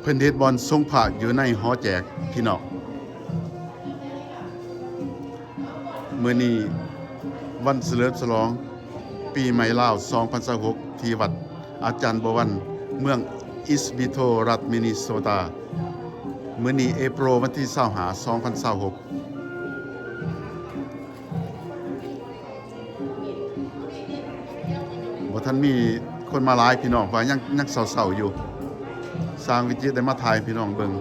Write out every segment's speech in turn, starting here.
ເພິ່ນເຮັດບ່ອນສົງພະຢູ່ໃນຫໍແຈກພີ່ນ້ອງ. ມື້ນີ້ວັນສະເຫຼີມສະຫຼອງປີໃໝ່ລາວສອງພັນຊາວຫົກ ທີ່ວັດອາຈານບໍວັນ ເມືອງອີສບີໂທ ລັດມິນິໂຊຕາ. ມື້ນີ້ເອໂປຣ ວັນທີຊາວຫ້າ ສອງພັນຊາວຫົກ. ບໍ່ທັນມີຄົນມາຫຼາຍພີ່ນ້ອງ ເພາະວ່າຍັງ ຍັງເຊົາໆຢູ່. ຊ່າງວິຈິດໄດ້ມາຖ່າຍໃຫ້ພີ່ນ້ອງເບິ່ງ.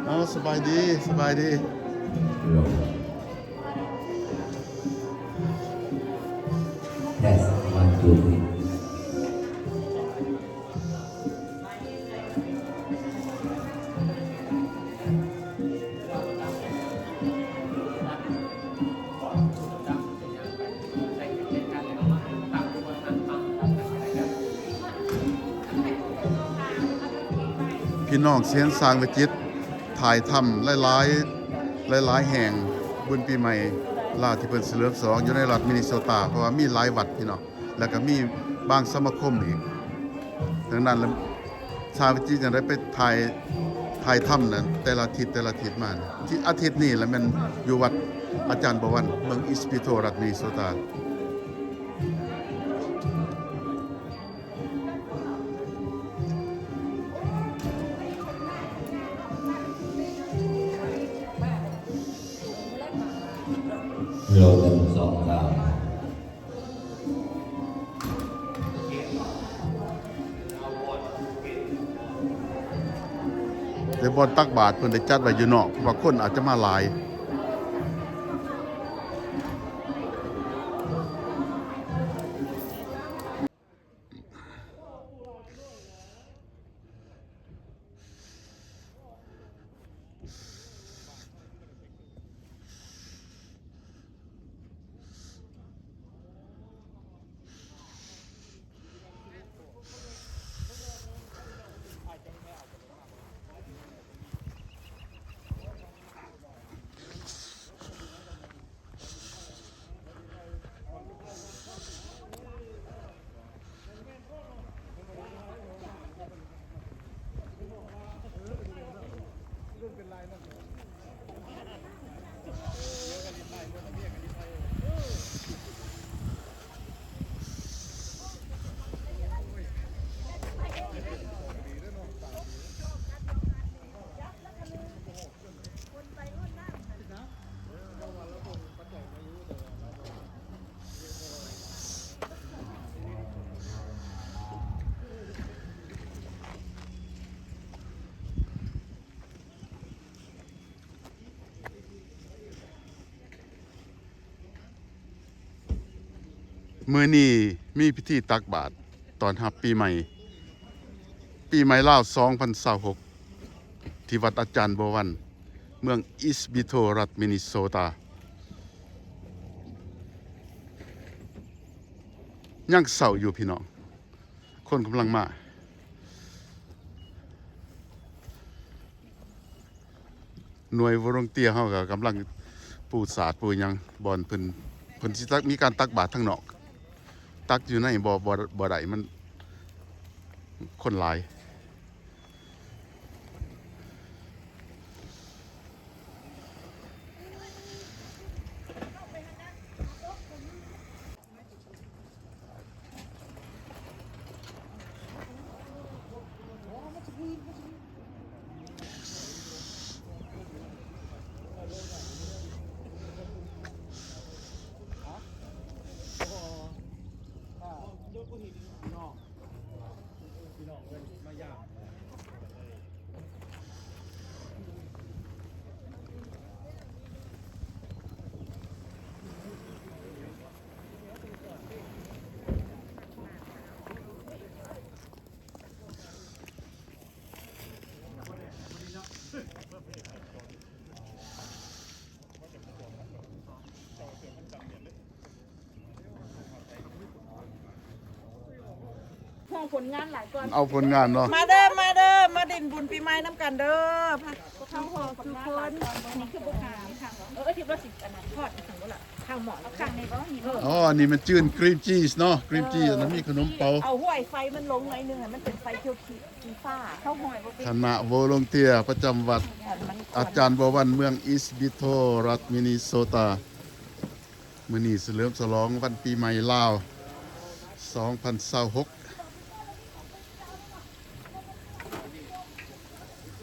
ເອົາ ສະບາຍດີ ສະບາຍດີ. Test one two three. ພີ່ນ້ອງຊິເຫັນຊ່າງວິຈິດຖ່າຍທຳຫຼາຍໆ ຫຼາຍໆແຫ່ງ ບຸນປີໃໝ່ລາວທີ່ເພິ່ນສະເຫຼີມສະຫຼອງຢູ່ໃນລັດມິນິໂຊຕາ ເພາະວ່າມີຫຼາຍວັດພີ່ນ້ອງ ແລ້ວກໍມີບາງສະມາຄົມອີກ. ດັ່ງນັ້ນລະ ຊາວວິຈິດຈັ່ງໄດ້ໄປຖ່າຍ ຖ່າຍທຳນັ້ນ ແຕ່ລະທິດ ແຕ່ລະທິດມານີ້ ທີ່ອາທິດນີ້ລະແມ່ນຢູ່ວັດອາຈານບໍວັນ ເມືອງອີສບີໂທ ລັດມິນິໂຊຕາ. ໂລ ໜຶ່ງ ສອງ ສາມ. ແຕ່ບ່ອນຕັກບາດເພິ່ນໄດ້ຈັດໄວ້ຢູ່ນອກ ເພາະວ່າຄົນອາດຈະມາຫຼາຍ. ມື້ນີ້ມີພິທີຕັກບາດຕ້ອນຮັບປີໃໝ່ ປີໃໝ່ລາວສອງພັນຊາວຫົກ ທີ່ວັດອາຈານບໍວັນ ເມືອງອີສບີໂທ ລັດມິນິໂຊຕາ. ຍັງເຊົາຢູ່ພີ່ນ້ອງ ຄົນກຳລັງມາ. ໜ່ວຍວອລັນເຕີເຮົາກໍກຳລັງປູສາດປູຫຍັງ ບ່ອນເພິ່ນ ເພິ່ນຊິຕັກ ມີການຕັກບາດທາງນອກ ຕັກຢູ່ໃນບໍ່ ບໍ່ ບໍ່ໄດ້ ມັນຄົນຫຼາຍ. ສາ ຜົນງານຫຼາຍກ່ອນ ເອົາຜົນງານເນາະ ມາເດີ ມາເດີ ມາຫຼິ້ນບຸນປີໃໝ່ນຳກັນເດີ ເຮົາທຸກຄົນ ອັນນີ້ຄືບໍ່ຫາ ເອີ ທີ່ວ່າຊິອັນນັ້ນທອດ ອໍ ອັນນີ້ມັນຈືນ cream cheese ເນາະ cream cheese ເອີ ອັນນັ້ນມີຂະໜົມເປົາ ເອົາຫ້ວຍໄຟມັນລົງໜ້ອຍໜຶ່ງ ໃຫ້ມັນເປັນໄຟຂຽວ ສີຟ້າ ເຮົາຫ້ອຍບໍ່ເປັນ ຄະນະ volunteer ປະຈຳວັດ ອາຈານບົວວັນ ເມືອງ East Bethel ລັດ Minnesota ມື້ນີ້ສະເຫຼີມສະຫຼອງວັນປີໃໝ່ລາວ ສອງພັນຊາວຫົກ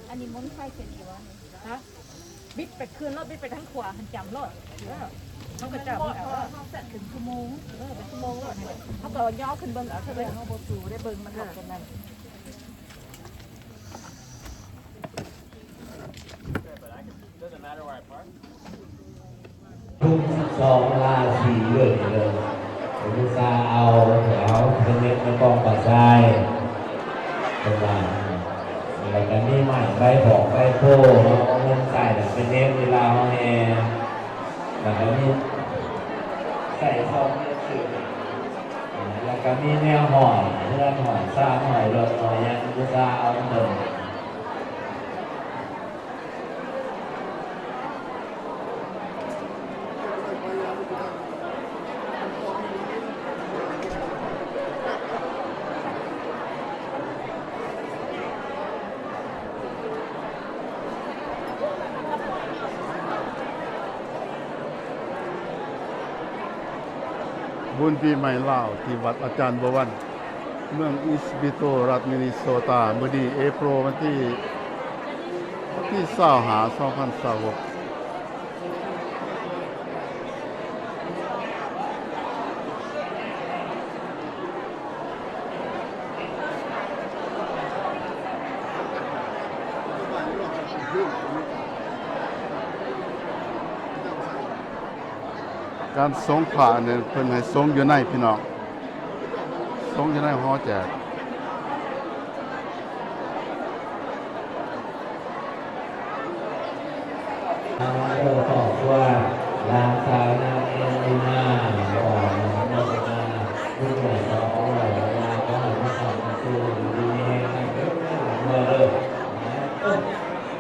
ອັນນີ້ມົນໄຟເປັນຢູ່ວ່ານີ້ ຮະ ບິດໄປຄືນໂລດ ບິດໄປທາງຂວາຫັ້ນ ຈຳໂລດ ເອີ ເຮົາກໍຈຳເອົາ ເຮົາເຊັດເປັນຊົ່ວໂມງ ເອີ ເປັນຊົ່ວໂມງໂລດ ເຮົາກໍຍໍຂຶ້ນເບິ່ງເອົາ ເຮົາບໍ່ສູ້ໄດ້ເບິ່ງມັນດອກ ເອີ ຕົງນັ້ນ ທຸກສິບສອງລາສີເລີຍ ເລີຍ ອຸດສ່າເອົາ ເອົາເປັນເມັດໃນກ່ອງປາຊາຍ ເພິ່ນວ່າ ແລ້ວກໍມີໄມ້ໃບບອກໃບໂພເນາະ ເງິນໃສ່ເປັນເມັດເວລາເຮົາແຫ່ ແລ້ວກໍມີໃສ່ຊອງເງິນຊື່ ແລ້ວກໍມີແນວຫ້ອຍ ເຮືອນຫ້ອຍຊານຫ້ອຍລົດຫ້ອຍຫຍັງ ອຸດສ່າເອົາເຖິງ ບຸນປີໃໝ່ລາວ ທີ່ວັດອາຈານບົວວັນ ເມືອງ East Bethel ລັດ Minnesota ມື້ນີ້ April ວັນທີ ວັນທີຊາວຫ້າ ສອງພັນຊາວຫົກ ການສົງພະນີ້ ເພິ່ນໃຫ້ສົງຢູ່ໃນ ພີ່ນ້ອງ ສົງຢູ່ໃນຫໍແຈກ. ທາງເຈົ້າຄອບຄົວ ຫຼານສາວນາງເອັນດີນາ ຂໍອະນຸໂມທະນາບຸນດ້ວຍຄອບຄົວ ແລະ ຂໍໃຫ້ມີຄວາມສຸກ ຢູ່ດີມີແຮງ ໃຫ້ເດີ ເດີ.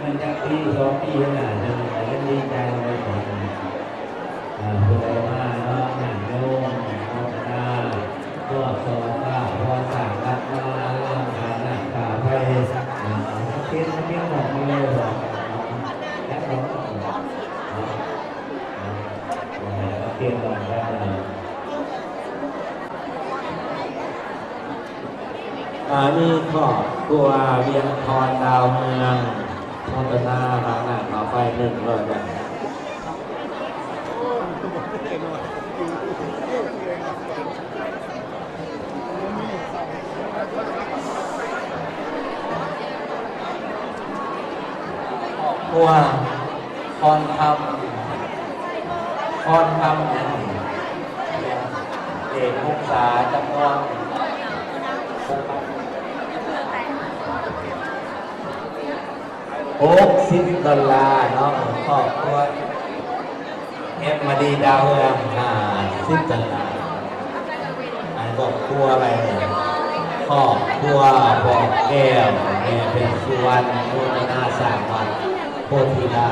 ມັນຈັກປີສອງປີຂ້າງໜ້າ ເພິ່ນກໍຍັງດີໃຈເລີຍ. ອ່າ ຜູ້ໃດມາເນາະ ຍາດໂຍມ ໂມທະນາ ພວກສອງພາ ພວກສ້າງວັດວາອາລາມ ຄ່ານ້ຳຄ່າໄຟ ອ່າ ເຮັດ ເຮັດ ເຮັດດອກນີ້ເລີຍ ຈັກດອກ ເຮັດດອກ ອ່າ ມີຄອບຄົວວຽງທອນ ດາວເຮືອງ ໂມທະນາ ຄ່ານ້ຳຄ່າໄຟ ໜຶ່ງຮ້ອຍບາດ. ຄອບຄົວ ຄອນຄຳ ຄອນຄຳຫຍັງນີ້ ເອກວົງສາ ຈຳນວນ ຫົກສິບດອນລາເນາະ ຄອບຄົວ ເອັມມາດີ ດາວເຮືອງ ຫ້າສິບດອນລາ ອັນຄອບຄົວໄປ ຄອບຄົວ ພໍ່ແກ້ວ ແມ່ເພັນສຸວັນ ໂມທະນາສ້າງວັດໂພທິລາ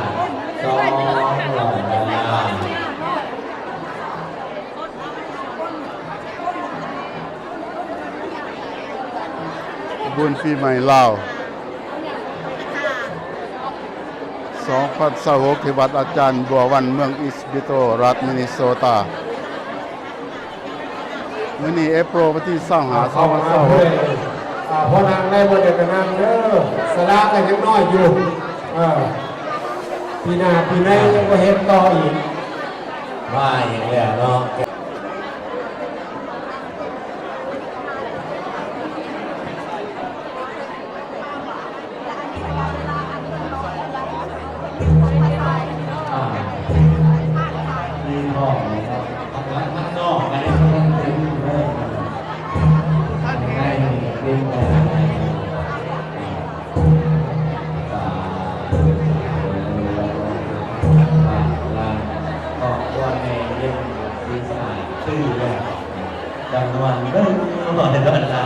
ສອງຮ້ອຍດອນລາ. ບຸນປີໃໝ່ລາວ ສອງພັນຊາວຫົກ ທີ່ວັດອາຈານບົວວັນ ເມືອງ East Bethel ລັດ Minnesota. ມື້ນີ້ April ວັນທີຊາວຫ້າ ສອງພັນຊາວຫົກ ອ່າ ພໍນັ່ງໄດ້ບໍ່ ເດີກະນັ່ງເດີ ສາລາກໍຍັງນ້ອຍຢູ່ ເອີ ປີໜ້າປີໃໝ່ຍັງບໍ່ເຮັດຕໍ່ອີກ ມາອີກແລ້ວເນາະ. ອ່າ ມີຫ້ອງນີ້ເນາະ ທາງ ທາງນອກອັນນີ້ເພິ່ນເປັນເລີຍ ທາງໃນນີ້ເປັນແບບ ອ່າ ຄອບຄົວໃຫຍ່ເຢັນສີສະອາດ ຊື່ແລ້ວ ຈຳນວນໜຶ່ງຮ້ອຍດອນລາ.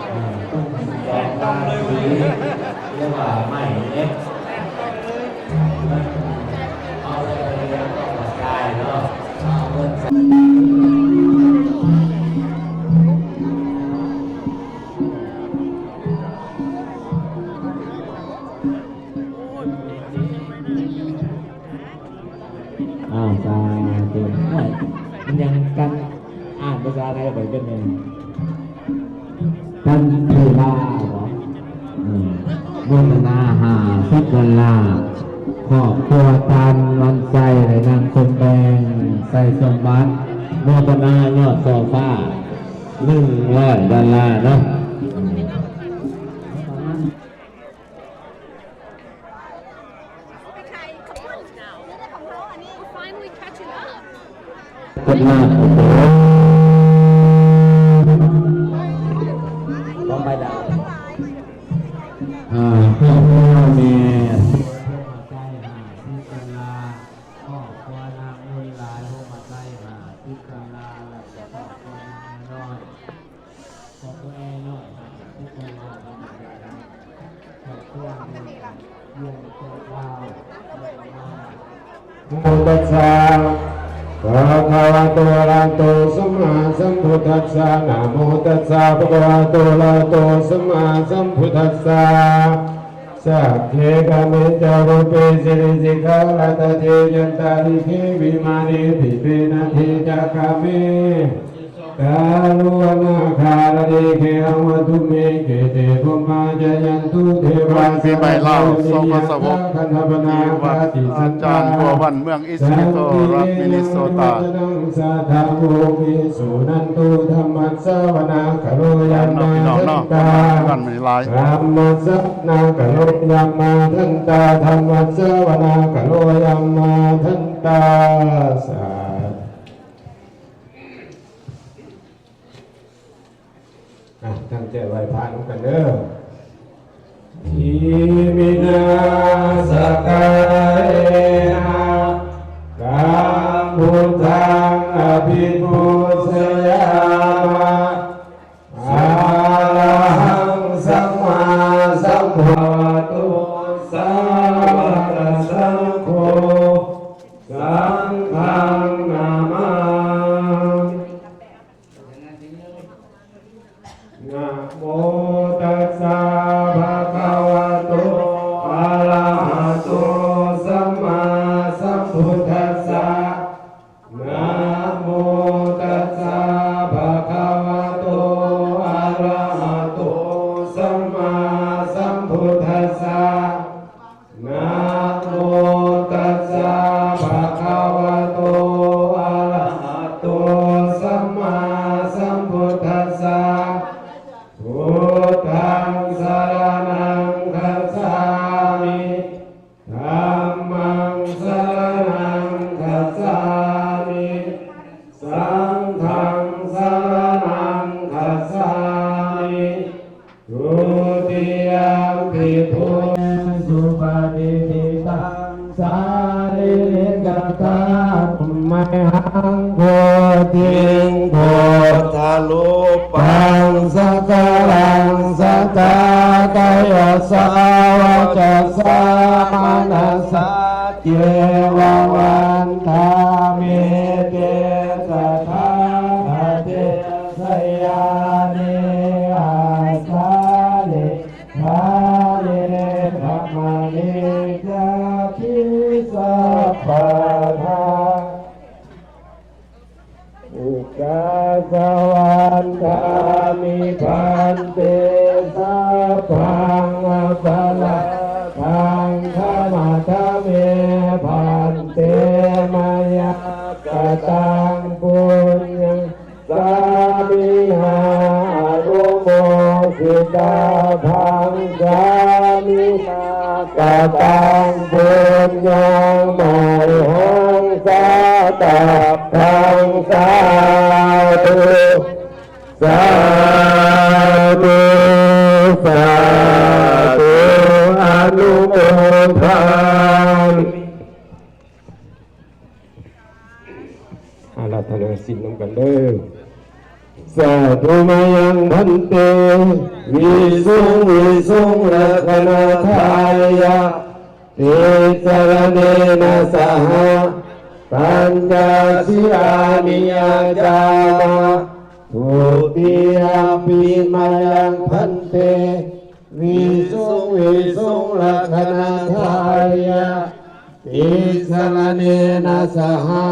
ອ່າ ຕຸ້ມດອກກາສີ ຫຼືວ່າໄມ້ເຫຼັບ ມັນເອົາໄປເຮັດດອກກະຊາຍເນາະ ເອົາເງິນໃສ່ ອ້າວ ສາທຸ ໂອ້ຍ ມັນຍັງກັນ ອ່ານພາສາໄທໄປເປັນແນວ ທັນເທລາບໍ? ອືມ ໂມທະນາຫ້າສິບດອນລາ ຄອບຄົວທ່ານວັນໄຊ ແລະ ນາງສົມແບງ ໄຊສົມບັດ ໂມທະນາຍອດໂຊຟາ ໜຶ່ງຮ້ອຍດອນລາເນາະ. ຂອບຄຸນມາກ ຂອງໃບດາວ ອ່າ ຄອບຄົວແມ່ ຄອບຄົວນາງບຸນຫຼາຍ ໂຮມາໄຊ ຫ້າສິບດອນລາ ແລະ ຄອບຄົວນາງນ້ອຍ ໂມຕັດສະ ພະຄະວະໂຕ ອະລະຫະໂຕ ສຳມາສຳພຸດທັດສະ ນະໂມຕັດສະ ພະຄະວະໂຕ ອະລະຫະໂຕ ສຳມາສຳພຸດທັດສະ ສັກເຂ ກາເມ ຈາ ຣູເປ ສິລີ ສິກຂາ ລະຕະເທ ຈັນຕາລິເຂ ວິມານີ ດີເປ ນະເທ ຈາ ກາເມ ກາລຸວະນາຄາຣະເດ ເຂຫັງ ວັດຖຸເມ ເກເຕ ພົມມາ ຈາຍັນຕຸ ເທວາ ວັນປີໃໝ່ລາວ ສອງພັນຊາວຫົກ ທີ່ວັດອາຈານບົວວັນ ເມືອງອີສເຊໂຕ ລັດມິນິໂຊຕາ ສາທາໂວ ເກ ສຸນັນຕຸ ທຳມັດ ສະວະນາກາໂລ ຍາມມາທັນຕາ ທຳມັດສະນາກາໂລ ຍາມມາທັນຕາ ທຳມັດສະວະນາກາໂລ ຍາມມາທັນຕາ ສາທຸ ອ່ະ ຕັ້ງໃຈໄຫວ້ພະນຳກັນເດີ້. ອິມິນາ ສະກາເລນະ ກັງ ພຸດທັງ ອະພິປູຊະຍາມະ ອະລະຫັງ ສຳມາສຳພຸດ ສາວະກະສັງໂຄ ສັງຄັງ ນະມາ ນະໂມຕັດສະ ພະຄະວະໂຕ ອະລະຫະໂຕ ສຳມາສຳພຸດທັດສະ ນະໂມຕັດສະ ພະຄະວະໂຕ ອະລະຫະໂຕ ສຳມາສຳພຸດທັດສະ ນະໂມຕັດສະ ພະຄະວະໂຕ ອະລະຫະໂຕ ສຳມາສຳພຸດທັດສະ ພຸດທັງ ສະລະນັງ ຄັດສາມິ ທຳມັງ ສະລະນັງ ຄັດສາມິ ສັງຄັງ ສະລະນັງ ຄັດສາມິ ທຸຕິຍຳປິ ພຸ ສຸປະຕິທິຕັງ ສາລີລິກະທາຕຸ ໄມຫັງ ໂພທິງ ໂພທະລູປັງ ສັກກາລັງ ສັດທາ ກາຍະສະ ວາຈາສະ ມະນະສະ ເຈວະວັນທາມິ ເຕ ຕະຖາຄະເຕ ສະຍານິ ອາສານິ ຖານີ ກະມະນີ ຈາຕິ ສັບປະທາ ອຸກາສະວັນທາມິ ພັນເຕ ສັບພັງ ອະປະລາທັງ ຂະມະທະເມ ພັນເຕ ມະຍາກະຕັງ ປຸນຍັງ ສາມິນາ ອະນຸໂມທິຕາ ພັງ ສາມິນາ ກ ຕັ້ງບຸນຍາງໃໝ່ຫົງສາຕັບທັງ ສາທຸ ສາທຸ ສາທຸ ອະນຸໂມທາ ອາລາທະນາສິນນຳກັນເດີ້. ສາທຸມາຍັງພັນເຕ ວິສຸງວິສຸງລັກຂະນາທາຍະ ຕິສະລະເນນະສະຫະ ປັນຈະສີລານິຍາຈາມະ ທຸຕິຍາປິມາຍັງພັນເຕ ວິສຸງວິສຸງລັກຂະນາທາຍະ ຕິສະລະເນນະສະຫະ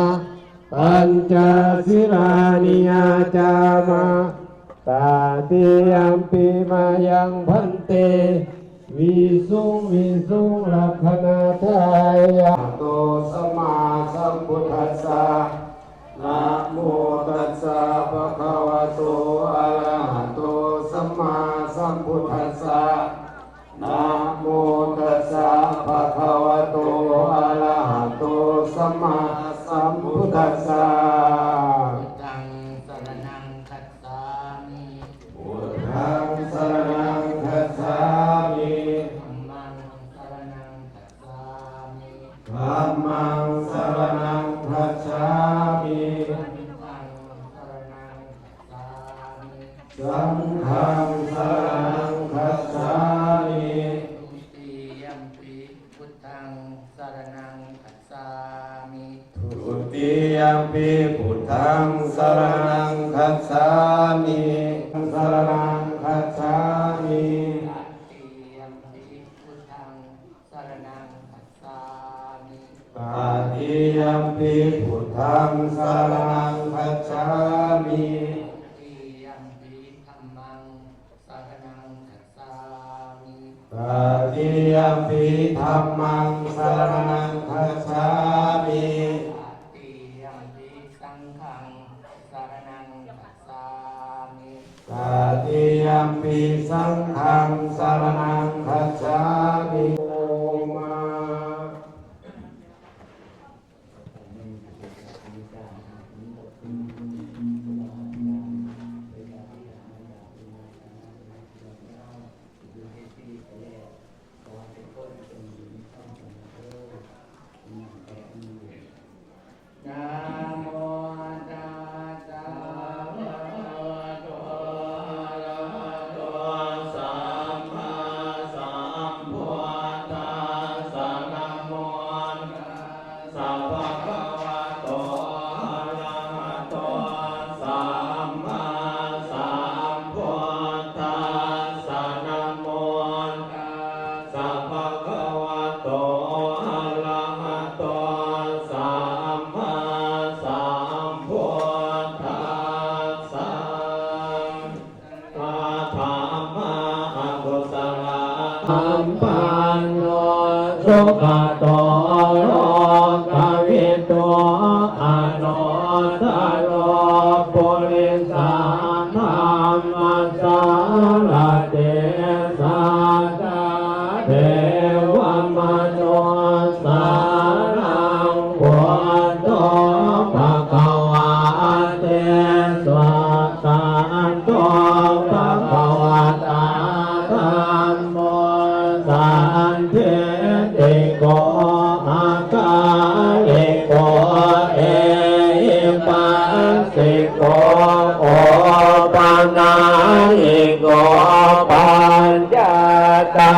ປັນຈະສີລານິຍາຈາມະ ຕະຕິຍາປິມາຍັງພັນເຕ ວິສຸງວິສຸງລັກຂະນາທາຍະ ໂຕ ສຳມາສຳພຸດທັດສະ ນະໂມຕັດສະ ພະຄະວະໂຕ ອະລະຫະໂຕ ສຳມາສຳພຸດທັດສະ ນະໂມຕັດສະ ພະຄະວະໂຕ ອະລະຫະໂຕ ສຳມາສຳພຸດທັດສະ ພຸດທັງສະລະນັງຄັດສາມິ ພຸດທັງສະລະນັງຄັດສາມິ ທຳມັງສະລະນັງຄັດສາມິ ທຳມັງສະລະນັງຄັດສາມິ ສັງຄັງສະລະນັງຄັດສາມິ ສັງຄັງສະລະນັງຄັດສາມິ ທຸຕິຍາປິ ພຸດທັງສະລະນັງຄັດສາມິ ທຸຕິຍາປິ ພຸດທັງສະລະນັງຄັດສາມິ ສະລະນັງຄັດສາມິ ຕະຕິຍາປິ ພຸດທັງສະລະນັງຄັດສາມິ ຕະຕິຍາປິ ພຸດທັງສະລະນັງຄັດສາມິ ຕະຕິຍາປິ ທຳມັງສະລະນັງຄັດສາມິ ຕະຕິຍາປິ ທຳມັງສະລະນັງຄັດສາມິ ຕະຕິຍາປິ ສັງຄັງສະລະນັງຄັດສາມິ ຕະຕິຍາປິ ສັງຄັງສະລະນັງຄັດສາມິ ໂອມາ. Namo tassa bhagavato arahato sammāsambuddhassa. Namo tassa bhagavato arahato sammāsambuddhassa. Namo tassa bhagavato arahato sammāsambuddhassa. Dhammā akusalā sampanno sugato lokavidū anuttaro purisadammasārathi satthā devamanussānaṃ buddho bhagavāti. Svākkhāto bhagavatā dhammo sandiṭṭhiko akāliko ehipassiko opanayiko paccattaṃ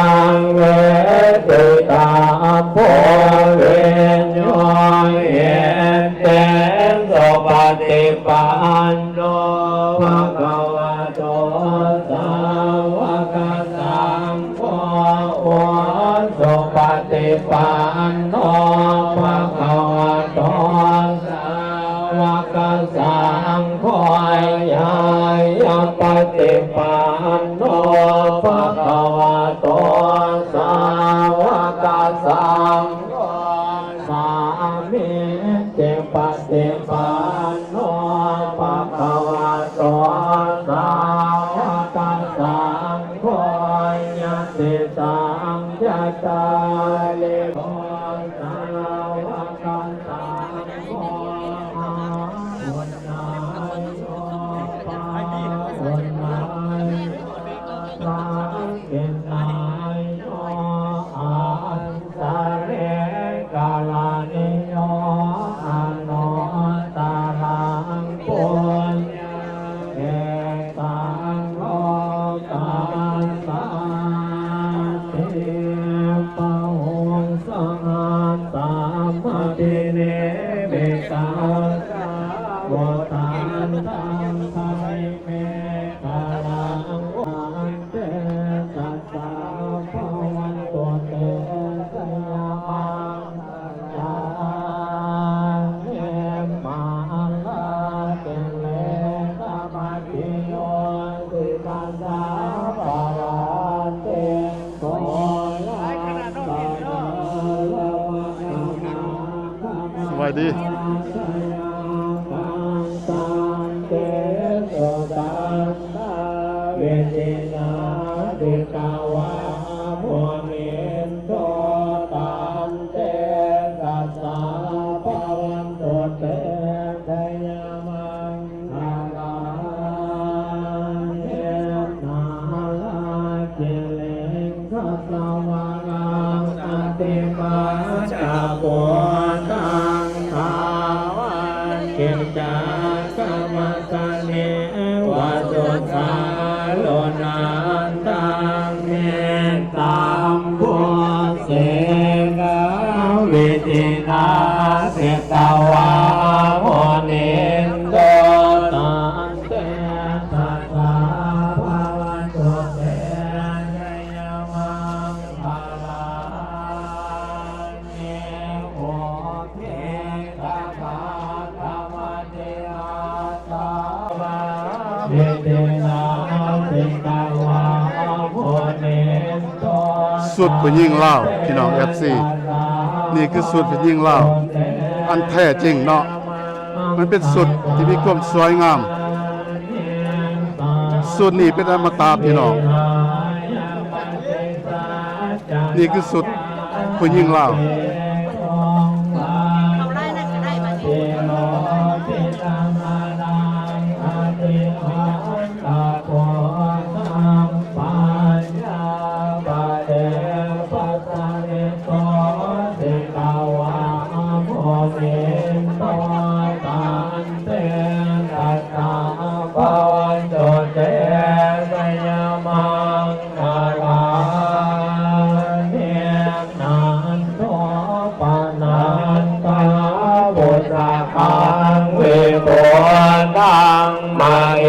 veditabbo viññūhīti. Supaṭipanno bhagavato sāvakasaṅgho, ujupaṭipanno bhagavato sāvakasaṅgho, ñāyapaṭipanno bhagavato sāvakasaṅgho, sāmīcipaṭipanno bhagavato sāvakasaṅgho, yadidaṃ cattāri สาพุทธันตังไทเมกะลังวันเตสัสสะภะวันตุเตสะยะมังคาลัง นิมมาลาติเลกะปะติโยสิตัสสะภะวันเต สบายดี ສຸດຜູ້ຍິງລາວ ພີ່ນ້ອງ ເອັຟຊີ ນີ້ຄືສຸດຜູ້ຍິງລາວອັນແທ້ຈິງເນາະ. ມັນເປັນສຸດທີ່ມີຄວາມສວຍງາມ. ສຸດນີ້ເປັນອະມະຕະ ພີ່ນ້ອງ. ນີ້ຄືສຸດຜູ້ຍິງລາວ. ເ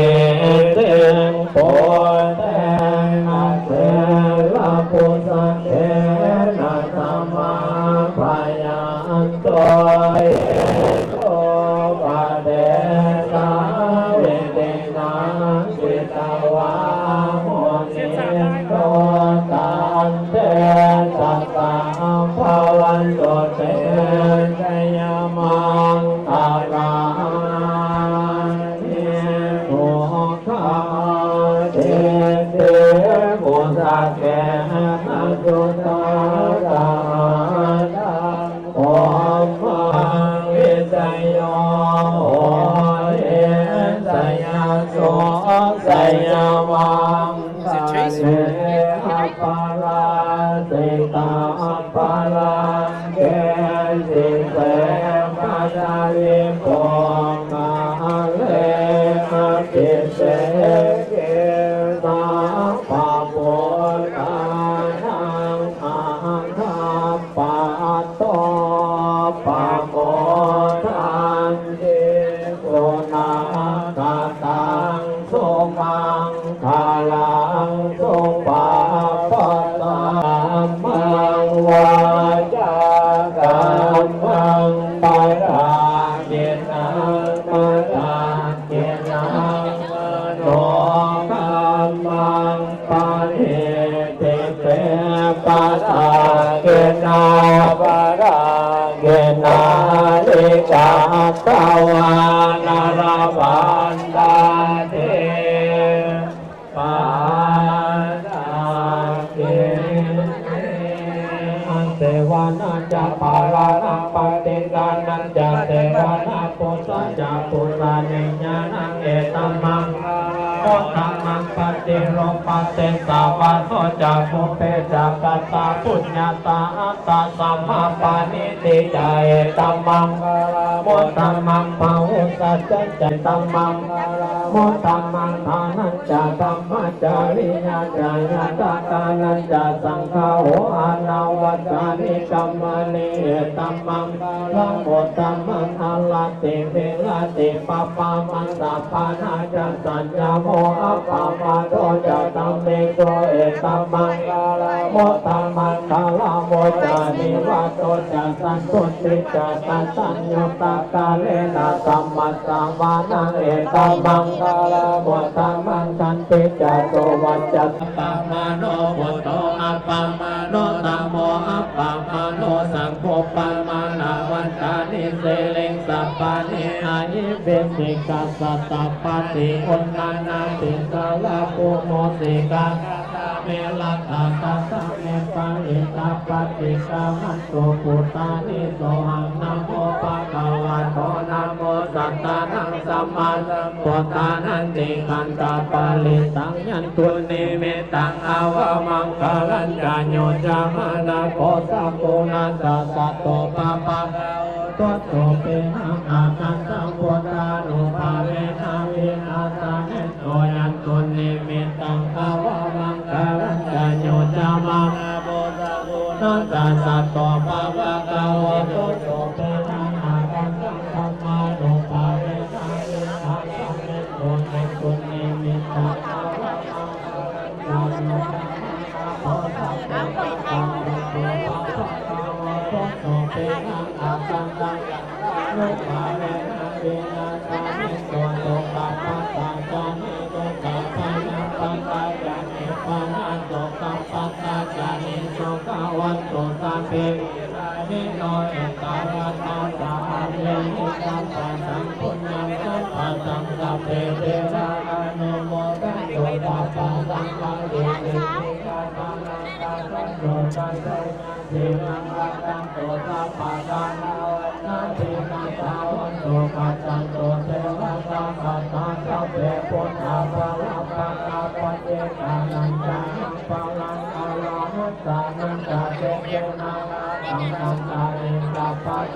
ອົາລາຍນັ້ນກໍໄດ້ບາດນີ້. Sevanā ca pārāṇaṃ paṭisaraṇaṃ ca sevanā pūjā ca pūjanīyānaṃ etammaṅgalamuttamaṃ. Paṭirūpadesavāso ca pubbe ca katapuññatā attasammāpaṇidhi ca etammaṅgalamuttamaṃ. Bāhusaccañca etammaṅgalamuttamaṃ. ໂມ ທຳມັງທານັນຈະ ທຳມະຈະລິຍາຈະ ຍະຖາທານັນຈະ ສັງຄາໂຫ ອານາວັດຖານິ ກຳມະນີ ເອຕັມມັງຄາລະມຸດຕະມັງ ອາລະຕິວິລະຕິ ປະປະມັງ ສະປານາຈະ ສັນຍະໂມ ອັບປະມາໂດຈະ ທຳເມສຸ ເອຕັມມັງຄາລະມຸດຕະມັງຄາລະມຸດຕະນິວາໂຕຈະ ສັນຕຸດຕິຈະ ກະຕັນຍູຕະກາເລນະ ທຳມັດສະວະນັງ ເອຕັມມັງຄາລະມຸດຕະມັງ ສັນຕິຈະ ໂສວັດຈະ ປະມາໂນ ພຸດໂທ ອັບປະມາໂນ ທຳໂມ ອັບປະມາໂນ ສັງໂຄ ປະມານະວັດຖານິ ສິລິງ ສັບປານິ ອາຍຸ ວິສິກາ ສັດຕະປາຕິ ອຸນນານາຕິ ສາລະປູ ໂມສິກາ ເມລັດຖະ ກະຕະເມ ປະລິດຖະ ປະຕິກາມັນຕຸ ພຸດທານິ ໂສຫັງ ນະໂມ ພະຄະວະໂຕ ນະໂມ ສັດຕານັງ ສຳມາສຳພຸດທານັງ ຕິກຂັນທະປະລິດທັງ ຍັນຕຸນິມິດຕັງ ອາວະມັງຄະລັນຈະ ໂຍຈະມານະໂກ ສັກຂຸນາສະ ສັດໂຕ ພະພະຄະວະໂຕ ໂສເປນະ ອາຄັນທັງ ພຸດທານຸພາເວນະ ວິນາສະເນ ໂຕ ຍັນຕຸນິມິດຕັງ ອາວະມັງຄະລັນຈະ ໂຍຈະມານະໂກ ສັກຂຸນາສະ ສັດໂຕ ພະພະຄະວະໂຕ ໂສເປນະ ອາຄັນທັງ ທຳມານຸພາເວນະ ວິນາສະເນ ໂຕ ຍັນຕຸນິມິດຕັງ ອາວະມັງຄະລັນຈະ ໂຍຈະມານະໂກ ສັກຂຸນາສະ ສັດໂຕ ພະພະຄະວະໂຕ ໂສເ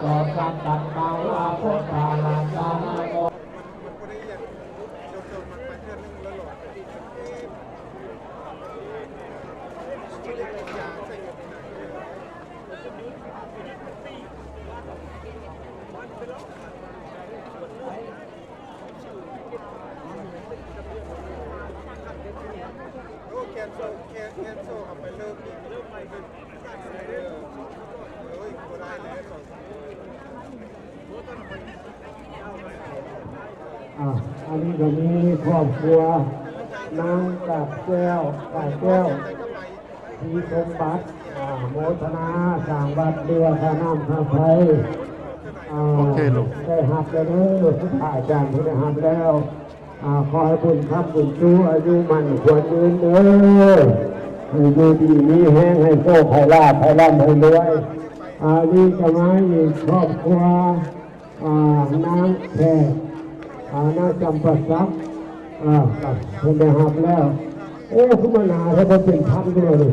ປນະ ອາຄັນທັງ ອ່າ ອັນນີ້ກໍມີຄອບຄົວນາງກາບແກ້ວ ກາບແກ້ວ ສີສົມບັດ ອ່າ ໂມທະນາສ້າງວັດ ຫຼືວ່າຄ່ານ້ຳຄ່າໄຟ ອ່າ ໂອເຄລູກ ໄດ້ຮັບແລ້ວເດີ ພະອາຈານເພິ່ນໄດ້ຮັບແລ້ວ. ອ່າ ຂໍໃຫ້ບຸນຄ້ຳບຸນຊູ ອາຍຸໝັ້ນຂວັນຍືນເດີ ໃຫ້ຢູ່ດີມີແຮງ ໃຫ້ໂຊກໃຫ້ລາບ ໃຫ້ລ່ຳໃຫ້ລວຍ. ອ່າ ນີ້ກໍມາອີກຄອບຄົວ ອ່າ ນາງແຂກ ອ່າ ນາງຈຳປາສັກ ອ່າ ເພິ່ນໄດ້ຮັບແລ້ວ. ໂອ້ ຄືມາໜາແທ້ ເພິ່ນເປັນພັນພຸ້ນລະນີ້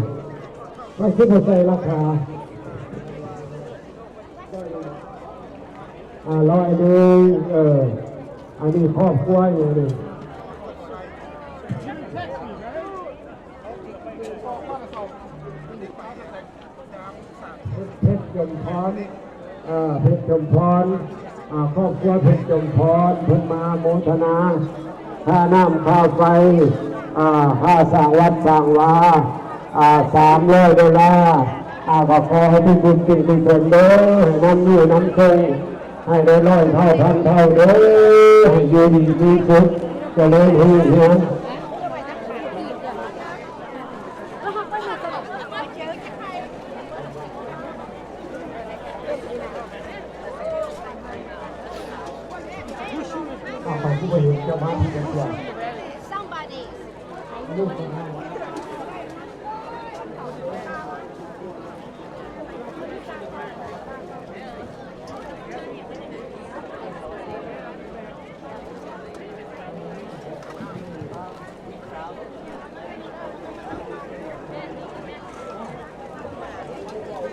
ມັນຄືບໍ່ໃສ່ລາຄາ. ອ່າ ຮ້ອຍໜຶ່ງ ເອີ ອັນນີ້ຄອບຄົວຫຍັງນີ້ ເພັດ ເພັດ ເພັດຈົມພອນ ເອີ ເພັດຈົມພອນ ອ່າ ຄອບຄົວເພັດຈົມພອນ ເພິ່ນມາໂມທະນາ ຄ່ານ້ຳຄ່າໄຟ ອ່າ ຄ່າສ້າງວັດສ້າງວາ ອ່າ ສາມຮ້ອຍໂດລາ ອ່າ ກໍຂໍໃຫ້ເປັນບຸນເປັນກຸສົນເດີ ໃຫ້ນຳຢູ່ນຳສົ່ງ ໃຫ້ໄດ້ຮ້ອຍເທົ່າພັນເທົ່າເດີ ໃຫ້ຢູ່ດີມີສຸກ ຈະເລີນຮຸ່ງເຮືອງ. ເອົາໄປຄືບໍ່ເຫັນເຈົ້າມາທີ່ເປັນເທື່ອ.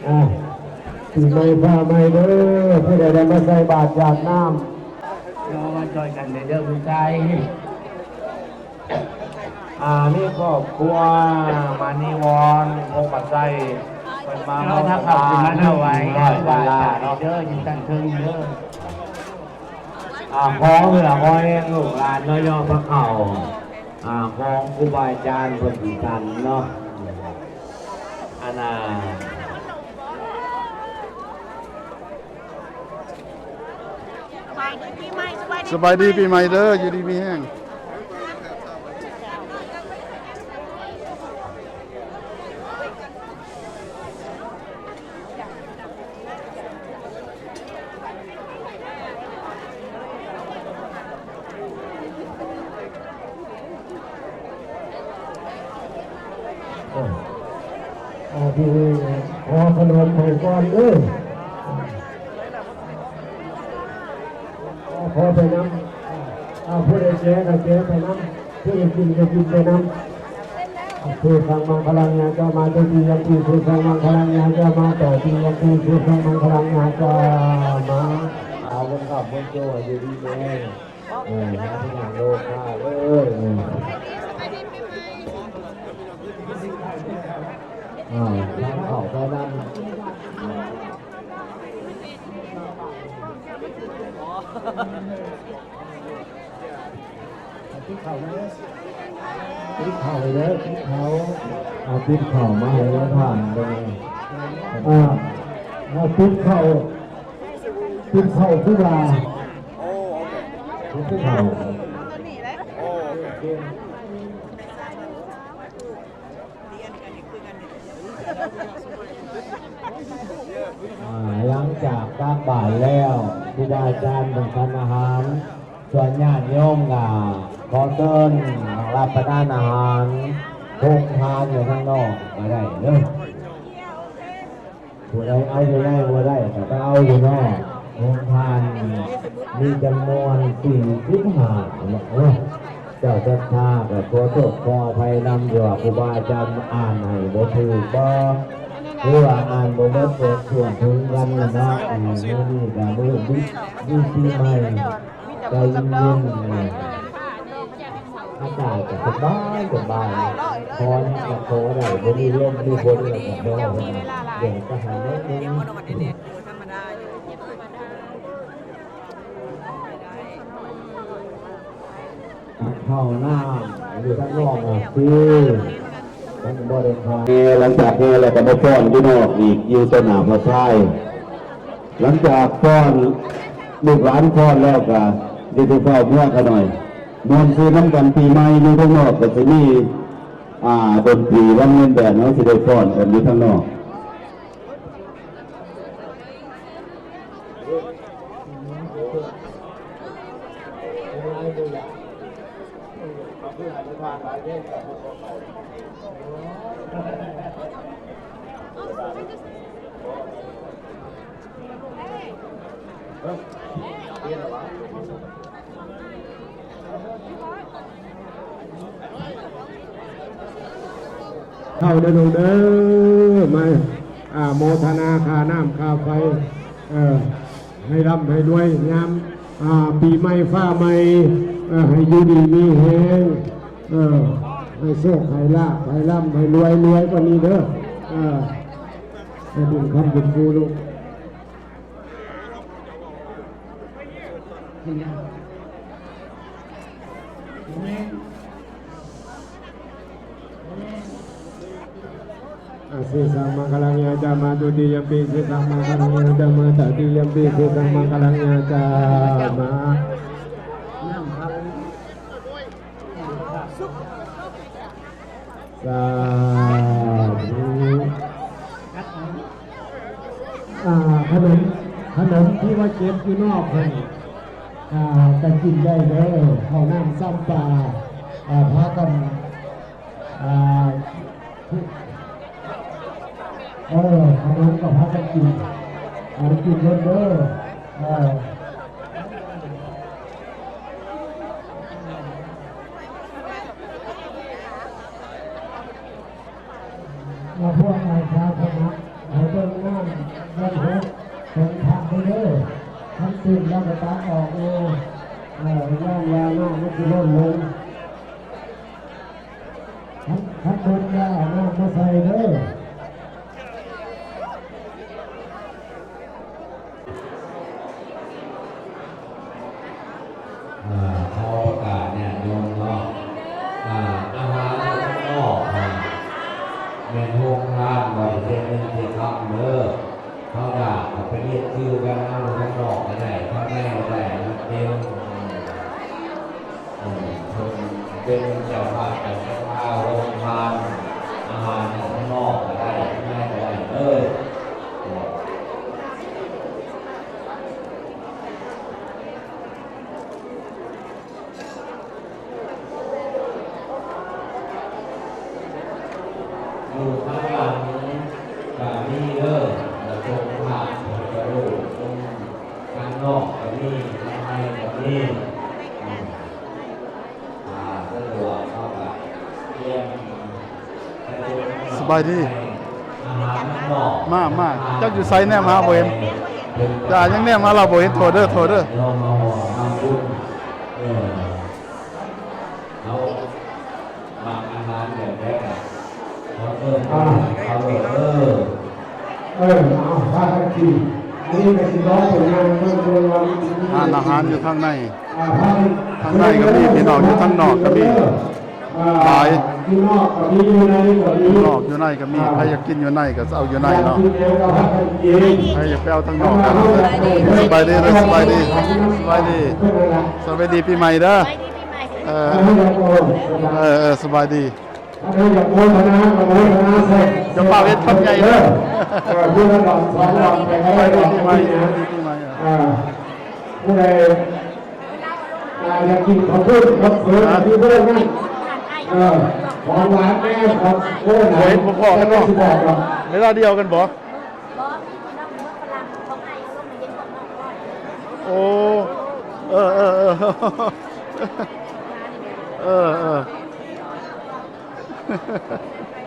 ອ່າ ປີໃໝ່ຟ້າໃໝ່ເດີ ຜູ້ໃດໄດ້ມາໃສ່ບາດຢາດນ້ຳ ເນາະ ມາຊ່ອຍກັນແດ່ເດີ ຜູ້ຊາຍ. ອ່າ ມີຄອບຄົວມະນີວອນ ພົງມະໄຊ ເພິ່ນມາເອົາທານເຂົ້າຂຶ້ນມາຖວາຍ ຖວາຍດານເດີ ຢູ່ທາງເທິງເດີ. ອ່າ ຂໍເຫື່ອຂໍແຮງລູກຫຼານເນາະ ຍໍພາເຂົ້າ ອ່າ ຂອງຄູບາອາຈານເພິ່ນຊິສັນເນາະ ອັນນ່າ. ສະບາຍດີປີໃໝ່ ສະບາຍດີປີໃໝ່ເດີ ຢູ່ດີມີແຮງ. ເອີ ເອີ ທີ່ນີ້ຂໍຂະໜົມໃຫ້ກ່ອນເດີ ຂໍໄປນຳ ເອີ ຜູ້ໃດແຈກກໍແຈກໄປນຳ ຜູ້ໃດກິນກໍກິນໄປນຳ. ເສສັງມັງຄະລັງຍາຈາມາ ຕະຕິຍຳປີ ເສສັງມັງຄະລັງຍາຈາມາ ຕະຕິຍຳປີ ເສສັງມັງຄະລັງຍາຈາມາ. ເອົາບຸນຄຳບຸນໂຈໃຫ້ຢູ່ດີມີແຮງ. ເອີ ຫາພະຍາໂລກາເອີຍ ເອີ ເອົາທາງເຂົ້າເທົ່ານັ້ນ ຕິດເຂົ້າມາເດີ ຕິດເຂົ້າເດີ ຕິດເຂົ້າ ເອົາຕິດເຂົ້າມາໃຫ້ລາວທ່ານເດີ ເອີ ເອົາຕິດເຂົ້າ ຕິດເຂົ້າຄືວ່າ ໂອ້ ໂອເຄ ເຂົ້າ ໂອ້ ໂອເຄ ອ່າ ຫຼັງຈາກຕັກບາດແລ້ວ ຄູບາອາຈານເພິ່ນສັນອາຫານ ສ່ວນຍາດໂຍມກໍຂໍເຊີນຮັບປະທານອາຫານ ໂຮງທານຢູ່ທາງນອກກໍໄດ້ເດີ. ຜູ້ໃດເອົາຢູ່ໃນບໍ່ໄດ້ກໍໄປເອົາຢູ່ນອກ. ໂຮງທານມີຈຳນວນສີ່ສິບຫ້າເນາະ. ເຈົ້າສັດທາກໍຂໍໂທດຂໍອະໄພນຳ ທີ່ວ່າຄູບາອາຈານອ່ານໃຫ້ບໍ່ຖືກບໍ່ ຫຼືວ່າອ່ານບໍ່ໝົດ ກໍຖ້ວງເຖິງກັນເນາະ. ມື້ນີ້ກໍມື້ ມື້ປີໃໝ່ ໃຈເຢັນໆ ອາກາດກໍສະບາຍສະບາຍ ຂໍຫຍັງກໍຂໍໄດ້ ບໍ່ມີລົມມີຝົນກໍຂໍ ແດດກໍໃຫ້ໜ້ອຍໜຶ່ງ ເຂົ້ານ້ຳຢູ່ທາງນອກນະ ຄືມັນບໍ່ໄດ້ຂາຍ. ແຫ່ ຫຼັງຈາກແຫ່ແລ້ວກໍມາຟ້ອນຢູ່ນອກອີກ ຢູ່ຕໍ່ໜ້າພໍ່ຊາຍ. ຫຼັງຈາກຟ້ອນ ລູກຫຼານຟ້ອນແລ້ວກໍຊິໄດ້ຟ້າວເມືອຂະໜ້ອຍ ມ່ວນຊື່ນນຳກັນ. ປີໃໝ່ຢູ່ທາງນອກກໍຊິມີ ອ່າ ດົນຕີວັນແມ່ນແບນ ເຮົາຊິໄດ້ຟ້ອນກັນຢູ່ທາງນອກ. ເຂົ້າເດີລູກເດີ ມາ ອາ ໂມທະນາຄ່ານ້ຳຄ່າໄຟ ເອີ ໃຫ້ລ່ຳໃຫ້ລວຍ ຍາມ ອາ ປີໃໝ່ຟ້າໃໝ່ ເອີ ໃຫ້ຢູ່ດີມີແຮງ ເອີ ໃຫ້ໂຊກໃຫ້ລາບ ໃຫ້ລ່ຳໃຫ້ລວຍ ລວຍກວ່ານີ້ເດີ ເອີ ໃຫ້ບຸນຄຳບຸນຄູລູກ. ອາ ເສສັງມັງຄະລັງຍາຈາມາ ທຸຕິຍຳປີ ເສສັງມັງຄະລັງຍາຈາມາ ຕະຕິຍຳປີ ເສສັງມັງຄະລັງຍາຈາມາ. ສາທຸ. ອ່າ ຂະໜົມ ຂະໜົມທີ່ວ່າເກັບຢູ່ນອກຫັ້ນ ອ່າ ກະກິນໄດ້ເດີ ເຂົ້ານ້ຳຊຳປາ ອ່າ ພາກັນ ອ່າ ເອີ ຂະໜົມກໍພາກັນກິນ ກິນເບິດເດີ ເອີ. ມາພວກອາສາສະໝັກໃຫ້ເບິ່ງນ້ຳວັດຖຸສົງຄະເດີ ຄັນຕື່ມແລ້ວກໍຕັກອອກແນ່ ເອີ ຢ້ານວ່ານ້ຳມັນຊິລົ້ນລົງ. ເປັນເຈົ້າພາບເຈົ້າສັດທາ ໂຮງທານ ອາຫານຂ້າງນອກກໍໄດ້ ຂ້າງໃນກໍໄດ້ເດີ. ຢູ່ຂ້າງຫຼັງກໍມີເດີ ສົງພະພຸດທະຮູບ ຂ້າງນອກກໍມີ ຂ້າງໃນກໍມີ. ສະບາຍດີ. ມາ ມາ. ຈັກຢູ່ໃສ ແນມຫາບໍ່ເຫັນ. ຈ້າ ຍັງແນມຫາລາວບໍ່ເຫັນ. ໂທດເດີ ໂທດເດີ. ເອີ ເຮົາມັກອາຫານແບບໃດກໍ ເອີ ເອີ ເອີ ເອີ ເອີ ເອີ ເອົາ ພາກັນກິນ. ອັນນີ້ກໍຊິລອງເປັນງານເບິ່ງ ເບິ່ງວ່າມັນຊິມີ ຮ້ານອາຫານຢູ່ທາງໃນ. ອ່າ ທາງໃນກໍມີ ພີ່ນ້ອງ ຢູ່ທາງນອກກໍມີ ອ່າ ຫຼາຍ. ຢູ່ນອກກໍມີ ຢູ່ໃນກໍມີ. ຢູ່ນອກ ຢູ່ໃນກໍມີ. ອ່າ ໃຜຢາກກິນຢູ່ໃນກໍເອົາຢູ່ໃນເນາະ. ຢາກກິນຫຍັງກໍພາກັນກິນ. ໃຜຢາກໄປເອົາທາງນອກກໍ ສະບາຍດີເດີ ສະບາຍດີ ສະບາຍດີ ສະບາຍດີປີໃໝ່ເດີ. ເອີ ເອີ ເອີ ສະບາຍດີ. ອັນໃດຢາກໂມທະນາກໍໂມທະນາໃສ່ ຢ່າຟ້າວເຮັດຄຳໃຫຍ່ເດີ. ເອີ ຜູ້ລະດອກສອງດອກໄປກໍໄດ້ດອກ. ສະບາຍດີປີໃໝ່ ສະບາຍດີປີໃໝ່. ອ່າ ຜູ້ໃດ ອ່າ ຢາກກິນເຂົ້າປຸ້ນກັບເຝີ ກໍຄືເບິ່ງນັ້ນ. ເອີ ຂອງຫວານແດ່ ຂອງ ໂອ້ ຫຼາຍ ບໍ່ເຫັນບໍ່ພໍ້ກັນເນາະ. ເວລາດຽວກັນບໍ່? ບໍ່ ມີຄົນເອົາໝາກຝຣັ່ງຂອງອ້າຍເອົາລົງມາເຮັດຂອງນ້ອງກ່ອນ. ໂອ້ ເອີ ເອີ ເອີ ເອີ ເອີ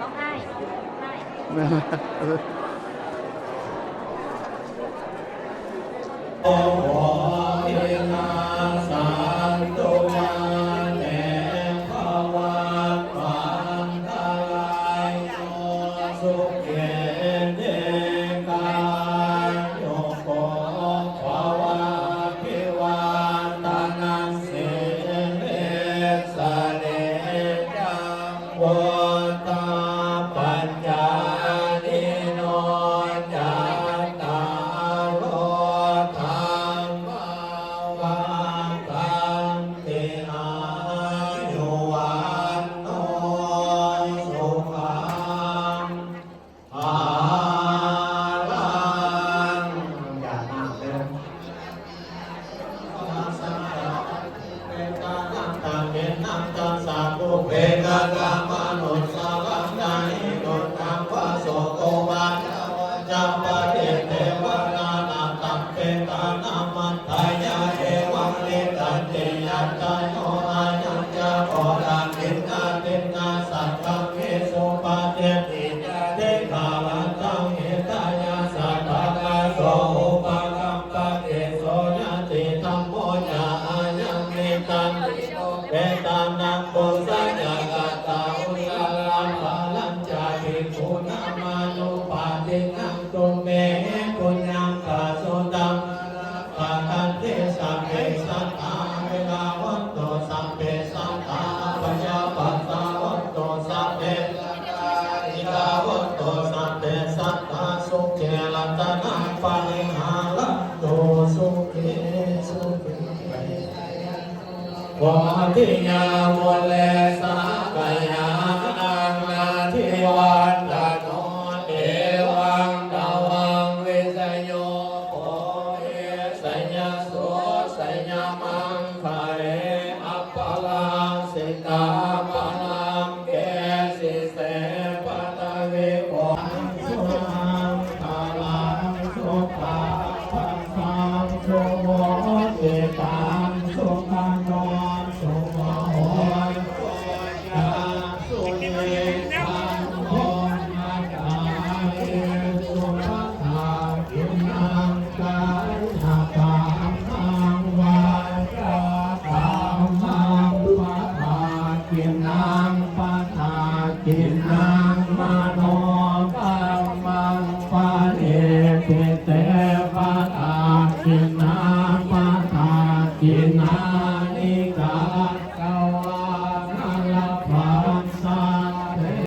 ຂອງອ້າຍ ຂອງອ້າຍ. ແມ່ນແຫຼະ. ຂໍອະນຸຍາດສາທຸມາແດ່ພະວັດວັນຕະລາຍໂຍ ສຸເຂ ເດກາຍຸໂກ ພະວາພິວາທະນັງ ສິລິສະເນຈັງ ພຸດທະປັນຈາລີໂນ ຈັດຕາໂລ ທຳມາ ວັດທັນຕິ ອາຍຸວັນໂນ ສຸຂັງ ພະລັງ. ຢາກນຳເດີ. ເປຕານັງ ຕັງ ເມນ ນັງ ຕັສສະ ປຸບເພ ກະຕະມະນຸດສະລັງ ນະຫິ ໂນ ຕັງ ວະ ໂສ ໂກ ວະ ຈາ ວະ ຈະ ປະເທ ເທວະ ນາ ນາ ຕັງ ເປຕານັງ ມັນ ທາຍະ ເອວັງ ເລ ຕັນ ເຕ ຍັດ ຕະ ໂຍ ອາຍັງ ຈະ ໂກ ລະ ກິນນະ ຕິນນະ ສັດທັງ ເມ ສຸ ປະເທດ ຕິ ຈະ ເທ ຄາ ວັນ ທັງ ເຫ ທາ ຍະ ສະ ຕະ ກະ ໂສ ອຸ ປະ ກຳ ປະ ຕິ ໂສ ຍະ ຕິ ທຳ ໂມ ຈະ ອາຍັງ ເມ ຕັນ ເຕ ໂນ ເປຕານັງ ປຸ ສະ ຈະ ກະ ຕະ ອຸ ສະ ລະ ພະ ລັນ ຈະ ພິກ ຂຸ ນາ ມາ ນຸ ປະ ຕິ ນາ ຕຸ ເມ ປຸນ ຍັງ ກະ ສຸ ຕັງ ກະ ຄັນ ເຕ ສັບ ເພ ສັດ ຕາ ອະ ເວ ລາ ວັນ ໂຕ ສັບ ເພ ສັດ ຕາ ອະ ພະ ຍາ ປັດ ຕາ ວັນ ໂຕ ສັບ ເພ ສັດ ຕາ ອະ ລິ ຕາ ວັນ ໂຕ ສັບ ເພ ສັດ ຕາ ສຸ ເຂ ລັດຕະນາ ປະ ລິ ຫາ ລັນ ໂຕ ສຸ ເຂ ສຸ ເຂ ໂພ ທິ ຍາ ມຸ ເລ ສາ ກະ ຍາ